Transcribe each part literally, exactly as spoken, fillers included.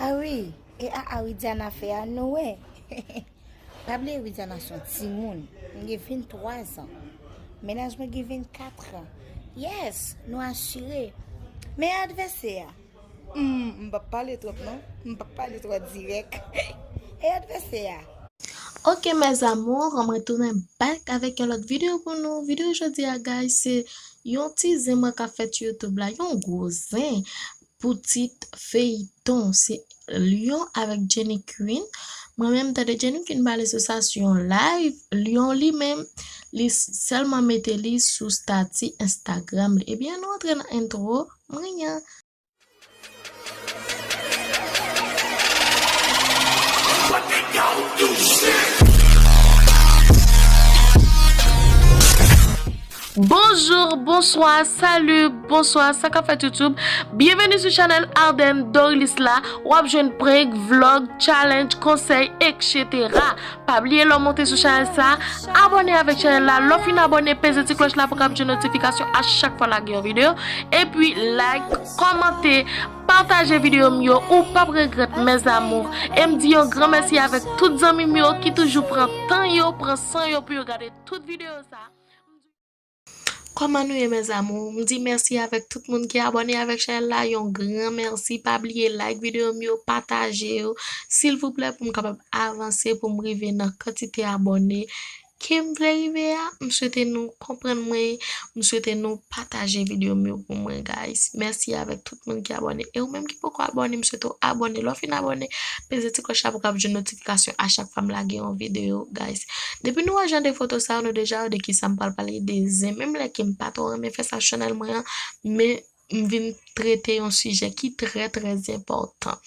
Ah wi, e a, a Widiana fè a, nou wè. Pa bliye Widiana se yon timoun. M gen venntwa zan. Mennaj mwen gen vennkat an. Yes, nou asire. Men advèsè a. Hmm, m p ap pale twòp non. M p ap pale twò dirèk. E advèsè a. Ok, mes amours, mwen tounen back avèk yon lòt videyo pou nou. Videyo jodi a, guys, se yon ti zen mwen ka fè sou YouTube la, yon gwo zen pou tit feyton. Se Lion avèk Jenny Queen. Mwen menm tande Jenny Queen pale sou sa sou yon live. Lion li menm, li s- sèlman mete li sou stati Instagram li. Ebyen, nou antre nan intro. Mwen an. Bonjou, bonswa, sali, bonswa, sa k ap fèt YouTube? Byenveni sou chanèl Arden Dorilis la. W ap jwenn prank, vlog, challenge, konsèy, etsetera. Pa bliye lè w monte sou chanèl sa, abòne avèk chanèl la. Lè w fin abòne, peze ti klòch la pou w kapab jwenn notifikasyon a chak fwa lage yon videyo. Epi like, kòmante, pataje videyo m yo, ou p ap regrèt, mes amours. E m di yon gran mèsi avèk tout zanmi m yo ki toujou pran tan yo, pran san yo pou yo gade tout videyo sa. Kòman nou ye, mes amours? M di mèsi avèk tout moun ki abòne avèk chanèl la. Yon gran mèsi. Pa bliye like videyo m yo, pataje yo, silvouplè, pou m kapab avanse, pou m rive nan kantite abòne ke m vle rive a. M swete nou konprann mwen. M swete nou pataje videyo m yo pou mwen, guys. Mèsi avèk tout moun ki abòne. E ou menm ki poko abòne, m swete w abòne. Lè w fin abòne, peze ti klòch la pou w kapab jwenn notifikasyon a chak fwa m lage yon videyo, guys. Depi nou wè jan de foto sa yo, nou deja wè de kisa m pral pale, de zen. Menm lè ke m pa twò renmen fè sa sou chanèl mwen an, men m vin trete yon sijè ki trè, trè enpòtan.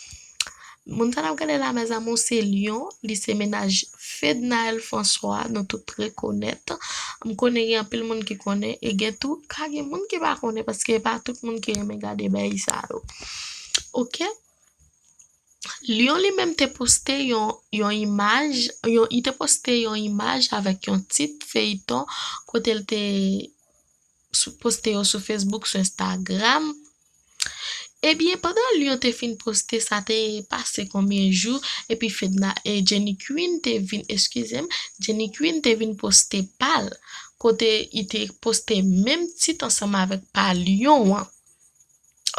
Moun sa n ap gade la, mes amours, se Lion, li se mennaj Fednaelle François, nou tout rekonèt. M konnen gen anpil moun ki konnen, e gen tou, ka gen moun ki pa konnen, paske e pa tout moun ki renmen gade bagay sa yo. Ok? Lion li menm te poste yon, yon imaj, yon, li te poste yon imaj avèk yon tit feyton kote l te sou- poste yo sou Facebook, sou Instagram. Ebyen, pandan Lion te fin poste sa, te pase konbyen jou, epi Fedna, e Jenny Queen te vin, eskize m, Jenny Queen te vin poste pa l, kote li te poste menm tit ansanm avèk pa Lion an.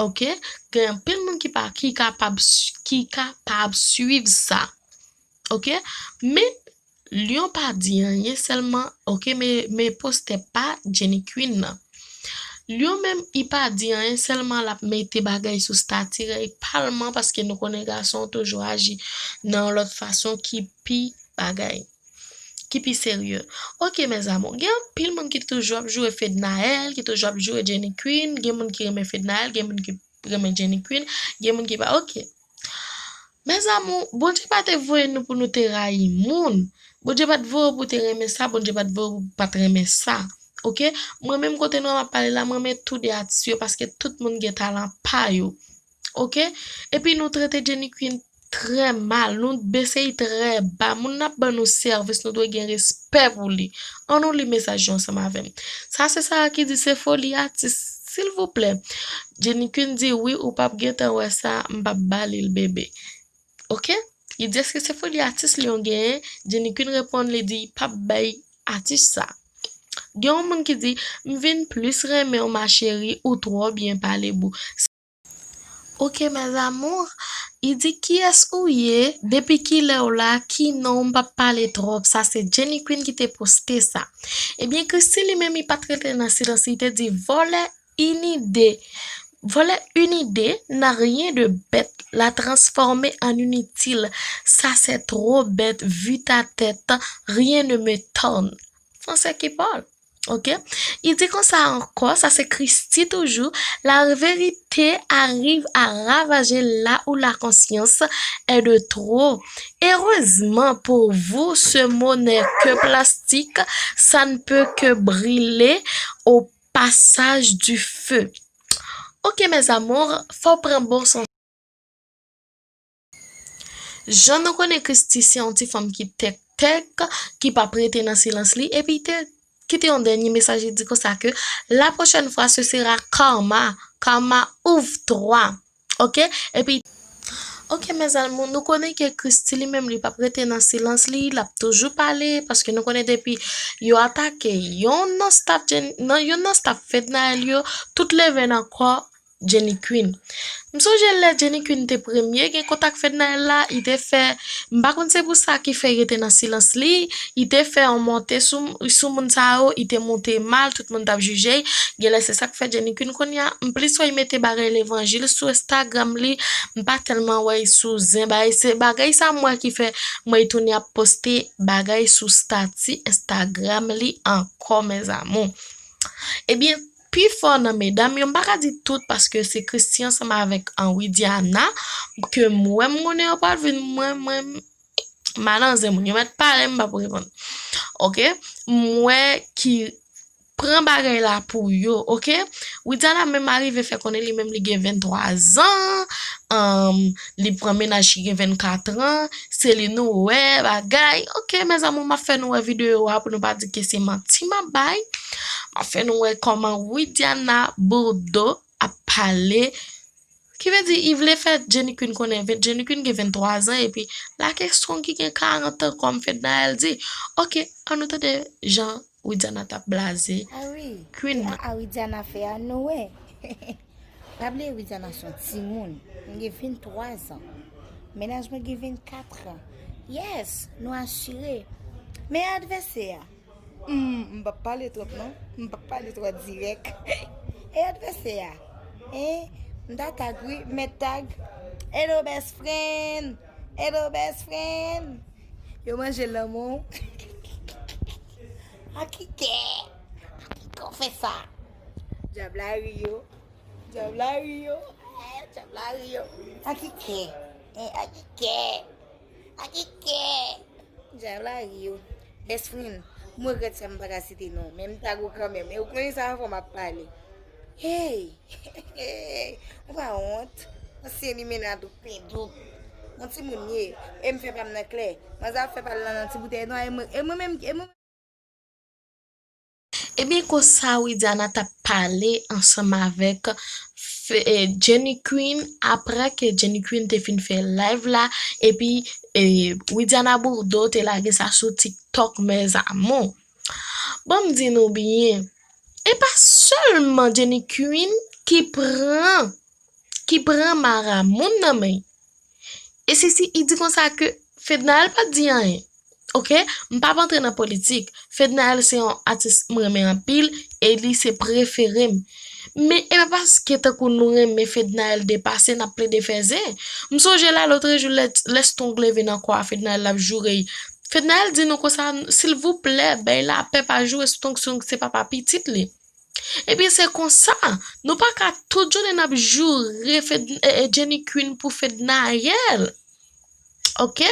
Ok? Gen anpil moun ki pa, ki kapab, ki kapab swiv sa. Ok? Men, Lion pa di anyen sèlman, ok, men, men postè pa Jenny Queen nan. Lion menm, li pa di anyen, sèlman l ap mete bagay sou stati rèy pa l man, paske nou konnen gason toujou aji nan yon lòt fason ki pi bagay, ki pi serye. Ok, mes amours, gen anpil moun ki toujou ap joure Fednaelle, ki toujou ap joure Jenny Queen, gen moun ki renmen Fednaelle, gen moun ki renmen Jenny Queen, gen moun ki pa, ok. Mes amours, Bondye pa te voye nou pou nou te rayi moun. Bondye pa t voye w pou te renmen sa, Bondye pa t voye w pou pa t renmen sa. Ok? Mwen menm kote nou an m ap pale la, mwen renmen tou de atis yo paske tout moun gen talan pa yo. Ok? Epi nou trete Jenny Queen trè mal, nou bese l trè ba. Moun n ap ban nou sèvis, nou dwe gen respè pou li. Ann nou li mesaj yo ansanm avè m. Sa se Sarah ki di se foli atis, silvouplè. Jenny Queen di wi, ou p ap gentan wè sa, m p ap ba li l bebe. Ok? Li di èske se foli atis Lion genyen? Jenny Queen reponn, li di li p ap bay atis sa. Gen yon moun ki di, m vin plis renmen w ma chérie, ou twò byen pale boo. Ok, mes amours, li di kiyès ou ye, depi kilè w la, ki non w, m p ap pale twòp, sa se Jenny Queen ki te poste sa. Ebyen, Christie li menm, li pa t rete nan silans, li te di vòlè inide. Vòlè inide n'a rien de bête, l'a transformé en inutile. Ça c'est trop bête, vu ta tête, rien ne m'étonne. Fransè ki pale. Ok? Li di konsa ankò, sa se Christie toujou, la vérité arrive à ravager là où la conscience est de trop. Heureusement pour vous, ce mot n'est que plastique, ça ne peut que brûler au passage du feu. Ok, mes amours, fò w pran bon sans. Jan nou konnen Christie se yon ti fanm ki tèk tèk, ki p ap rete nan silans li, epi te kite yon dènye mesaj, li di konsa ke la prochaine fois ce sera karma, karma ouvre-toi. Ok? Epi Ok, mes amours, nou konnen ke Christie li menm li p ap rete nan silans li, l ap toujou pale, paske nou konnen depi yo atake yon nan staff Jen-, nan yon nan staff Fednaelle yo, tout leve nan kò Jenny Queen. M sonje lè Jenny Queen te premye gen kontak Fednaelle la, li te fè, m pa konn se pou sa ki fè li rete nan silans li, li te fè yon monte sou, sou moun sa yo, li te monte mal, tout moun t ap jije l. Genlè se sa k fè Jenny Queen kounye a, m plis wè li mete bagay levanjil sou Instagram li, m pa tèlman wè l sou zen bagay, se bagay sa m wè ki fè m wè l tounen ap poste bagay sou stati Instagram li ankò, mes amours. Ebyen, pifò nan medam yo, m pa ka di tout paske se Christie ansanm avèk, an, Widiana ke m wè m konnen yo pral vin mwen, mwen, m al nan zen moun. Yo mèt pale, m p ap reponn. Ok? M wè ki pran bagay la pou yo, ok? Widiana menm arive fè konnen li menm li gen venntwa zan, um, li pran mennaj ki gen vennkat an, se li nou wè, bagay. Ok, mes amours, m ap fè nou wè videyo a pou nou pa di ke se manti m ap bay. M ap fè nou wè kòman Widiana Bourdeau ap pale. Ki vle di, li vle fè Jenny Queen konnen, ven-, Jenny Queen gen venntwa zan, epi l ak Strong ki gen karant an kòm Fednaelle di. Ok, ann nou tande jan Widiana t ap blaze Queen nan. Ah wi, a Widiana fè a nou wè. Pa bliye Widiana se yon timoun. M gen venntwa zan. Mennaj mwen gen vennkat an. Yes, nou asire. Men advèsè a, hmm, m p ap pale twòp non. M p ap pale twò dirèk. E advèsè a, hein? M ta tag wi, mèt tag. Hello best friend. Hello best friend. Yo manje lanmou. Akikè. Akikè w fè sa. Dyab la ri yo. Dyab la ri yo. Eh, dyab la ri yo. Akikè. Eh, akikè. Akikè. Dyab la ri yo. Best friend, m regrèt sa m pa ka site non, men m tag ou kanmenm. E ou konnen sa fò m ap pale. Hey! Ou pa wont? Ansyen limenad ou pedouk. Yon timoun ye. E m fè pa m nan klè. Manzè ap fè pa l nan, nan ti boutèy nwa. E mwen, e mwen menm, e mwen Ebyen, konsa Widiana t ap pale ansanm avèk Fe-, eh, Jenny Queen, apre ke Jenny Queen te fin fè live la, epi, eh, Widiana Bourdeau te lage sa sou TikTok, mes amours. Bon, m di nou byen, e pa sèlman Jenny Queen ki pran, ki pran mara moun nan men. E Sisi, li di konsa ke Fednaelle pa t di anyen. Ok? M p ap antre nan politik. Fednaelle se yon atis m renmen anpil e li se prefere m. Men e pa paske tankou nou renmen Fednaelle depase n ap plede fè zen. M sonje la lotrejou lè, lè Strong leve nan kò a Fednaelle l ap joure l. Fednaelle di nou konsa, silvouplè, bay lapè, pa joure Strong, Strong se papa pitit li. Ebyen, se konsa, nou pa ka tout jounen n ap joure Fed-, eh, eh, Jenny Queen pou Fednaelle. Ok?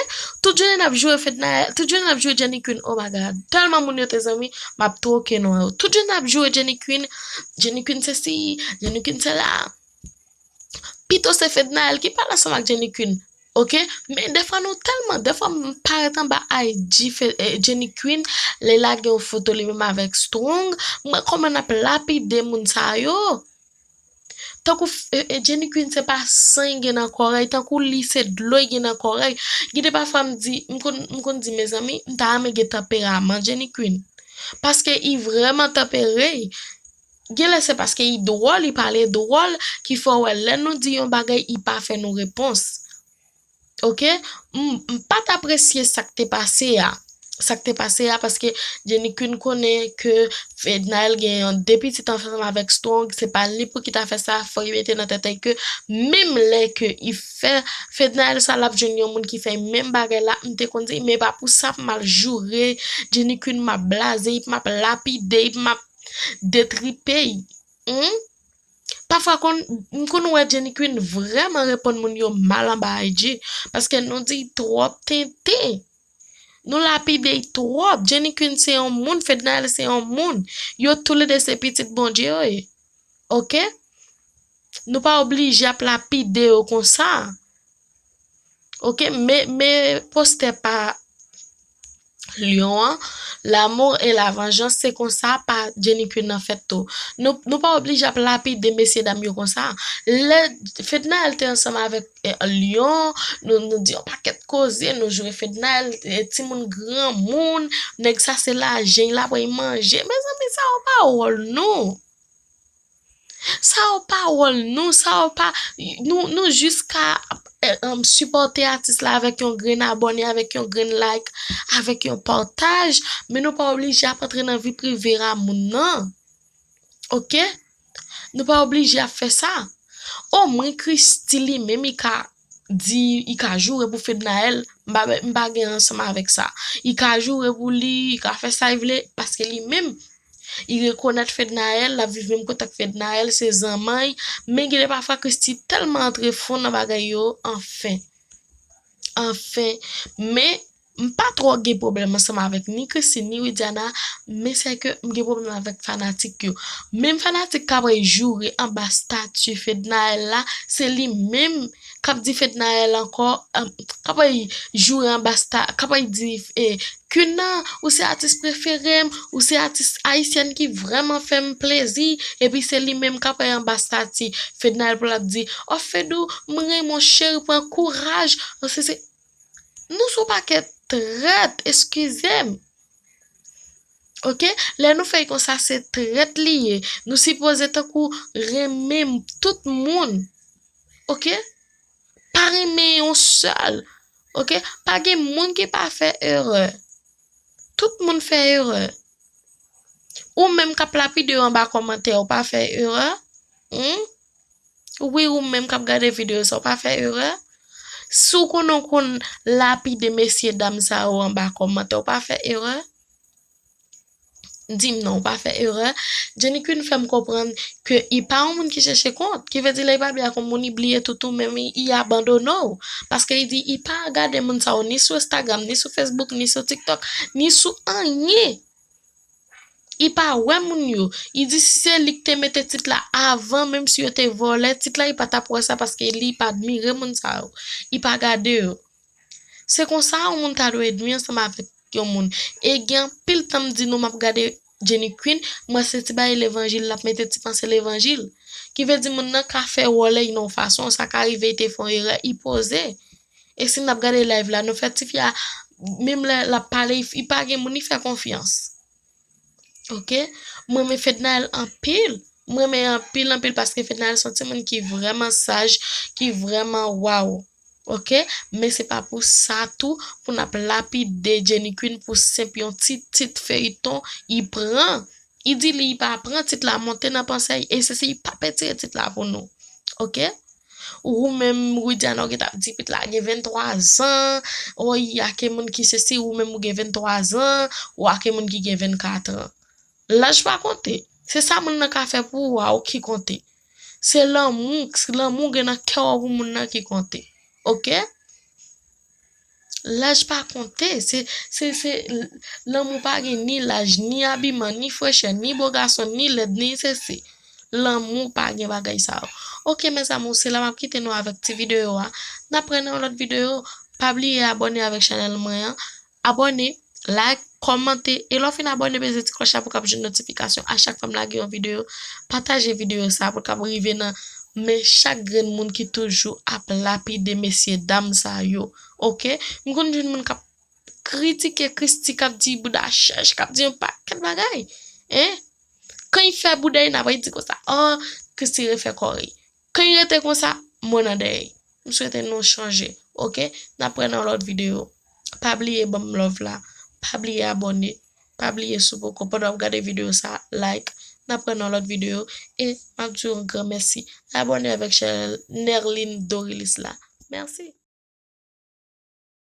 Tout jounen n ap joure Fednaelle, tout jounen n ap joure Jenny Queen. Oh my God. Tèlman moun yo te zanmi, m ap twoke non yo. Tout jounen n ap joure Jenny Queen, Jenny Queen sesi, Jenny Queen sela. Pito se Fednaelle ki pale ansanm ak Jenny Queen. Ok? Men defwa nou tèlman, defwa m parèt anba I G fè, eh, Jenny Queen, lè l lage yon foto li menm avèk Strong, m wè kòman n ap lapide moun sa yo. Tankou f-, eh, eh, Jenny Queen se pa san l gen nan kò l, tankou li se dlo l gen nan kò l. Gen de pafwa m di, m konn, m konn di, mezanmi, m ta renmen gen tanperaman Jenny Queen. Paske li vrèman tanpere. Genlè se paske li dwòl, li pale dwòl, ki fè w wè lè nou di yon bagay, li pa fè nou repons. Ok? M, m pa t apresye sa k te pase a. Sa k te pase a, paske Jenny Queen konnen ke Fednaelle gen yon de pitit ansanm avèk Strong, se pa li pou ki ta fè sa, fò li mete nan tèt li ke menm lè ke li fè Fednaelle sa, l ap jwenn yon moun ki fè menm bagay la, m te konn di, men pa pou sa m al joure Jenny Queen, m ap blaze, m ap lapide, m ap detripe. Hmm? Pafwa konn, m konn wè Jenny Queen vrèman reponn moun yo mal anba I G, paske nou di twòp tenten. Nou lapide twòp. Jenny Queen se yon moun, Fednaelle se yon moun. Yo toulede se pitit Bondye yo ye. Ok? Nou pa oblije ap lapide yo konsa. Ok, men, men postè pa Lyon an, L'amour et la vengeance, se konsa pa Jenny Queen nan fèt tou. Nou, nou pa oblije ap lapide mesye dam yo konsa. Lè Fednaelle te ansanm avèk eh, Lyon, nou, nou di yon pakèt koze, nou joure Fednaelle, eh, timoun granmoun, nèg sa se lajan l ap manje. Mezanmi, sa yo pa wòl nou. Sa yo pa wòl nou, sa yo pa, nou, nou jis ka eh, um, sipòte atis la avèk yon grenn abòne, avèk yon grenn like, avèk yon pataj, men nou pa oblije ap antre nan vi prive a moun nan. Oke? Nou pa oblije ap fè sa. Omwen Christie li menm, li ka di, li ka joure pou Fednaelle, m pa, m pa gen ansanm avèk sa. Li ka joure pou li, li ka fè sa li vle, paske li menm, li rekonèt Fednaelle, l ap viv menm kote ak Fednaelle, se zanmann, men gen de pafwa Christie tèlman antre fon nan bagay yo, anfen. Anfen, men m pa twò gen pwoblèm ansanm avèk ni Christie ni Widiana, men se ke m gen pwoblèm avèk fanatik yo. Menm fanatik k ap joure anba stati Fednaelle la, se li menm k ap di Fednaelle ankò, eh, k ap joure anba sta, k ap di eh, Queen nan, ou se atis prefere m, ou se atis ayisyèn ki vrèman fè m plezi, epi se li menm k ap anba stati Fednaelle pou l ap di, o Fedou, m renmen w cheri, pran kouraj, o se, se, nou se yon pakèt trèt, eskize m. Oke? Lè nou fè l konsa, se trèt li ye. Nou sipoze tankou renmen tout moun. Oke? Pa renmen yon sèl. Oke? Pa gen moun ki pa fè erè. Tout moun fè erè. Ou menm k ap lapide yo anba kòmantè, ou pa fè erè? Hmm? Wi, ou menm k ap gade videyo sa, ou pa fè erè? Si w konnen w konn lapide mesye dam sa yo anba kòmantè, ou pa fè erè? Di m non, ou pa fè erè. Jenny Queen fè m konprann ke li pa yon moun ki chèche kont, ki vle di lè li pa byen ak yon moun, li bliye tout ou menm, li, li abandone w. Paske li di li pa gade moun sa yo ni sou Instagram, ni sou Facebook, ni sou TikTok, ni sou anyen. Li pa wè moun yo. Li di si se li ki te mete tit la avan, menm si yo te vòlè tit la, li pa t ap wè sa paske li pa admire moun sa yo. Li pa gade yo. Se konsa yon moun ta dwe edmi ansanm avèk yon moun. E gen anpil tan m di nou m ap gade Jenny Queen, m wè se ti bagay levanjil l ap mete, ti panse levanjil. Ki vle di moun nan ka fè wòl li nan yon fason, sa ka rive li te fè yon erè, li poze. E si n ap gade live la, nou fè tifi a, menm lè l ap pale, li, li pa gen moun li fè konfyans. Oke? Mwen renmen Fednaelle anpil. Mwen renmen anpil, anpil, paske Fednaelle se yon timoun ki vrèman saj, ki vrèman waw. Oke? Men se pa pou sa tou, pou n ap lapide Jenny Queen pou senp yon ti tit feyton, li pran. Li di li pa pran tit la, monte nan panse, e se si li pa retire tit la pou nou. Oke? Ou menm, Widiana, ou gentan ap di pitit la gen venntwa zan, o, y a ke moun ki sesi, ou menm ou gen venntwa zan, ou a ke moun ki gen vennkat an. Laj pa konte. Se sa moun nan ka fè pou ou a, ou ki konte. Se lanmou, lanmou gen nan kè w pou moun nan ki konte. Oke? Laj pa konte. Se, se, se, lanmou pa gen ni laj, ni abiman, ni frechè, ni bo gason, ni lèd, ni sesi. Lanmou pa gen bagay sa yo. Oke, mes amours, se la m ap kite nou avèk ti videyo a. N ap wè nan yon lòt videyo. Pa bliye abòne avèk chanèl mwen an. Abòne, like, kòmante, e lè w fin abòne, peze ti klòch la pou w kab jwenn notifikasyon a chak fwa m lage yon videyo. Pataje videyo sa pou l kab rive nan men chak grenn moun ki toujou ap lapide mesye dam sa yo. Oke? M konn jwenn moun k ap kritike Christie, k ap di bouda chèch, k ap di yon pakèt bagay. Hein? Kan li fè bouda li, n ap di konsa, oh, Christie refè kò li. Kan li rete konsa, mwen nan dèyè. M swete nou chanje, oke? N ap wè nan lòt videyo. Pa bliye ban m love la. Pa bliye abòne. Pa bliye si w poko, pandan w ap gade videyo sa, like. N ap wè nan lòt videyo. E m ap di w yon gran mèsi. Abòne avèk chanèl Nerline Dorilis la. Mèsi.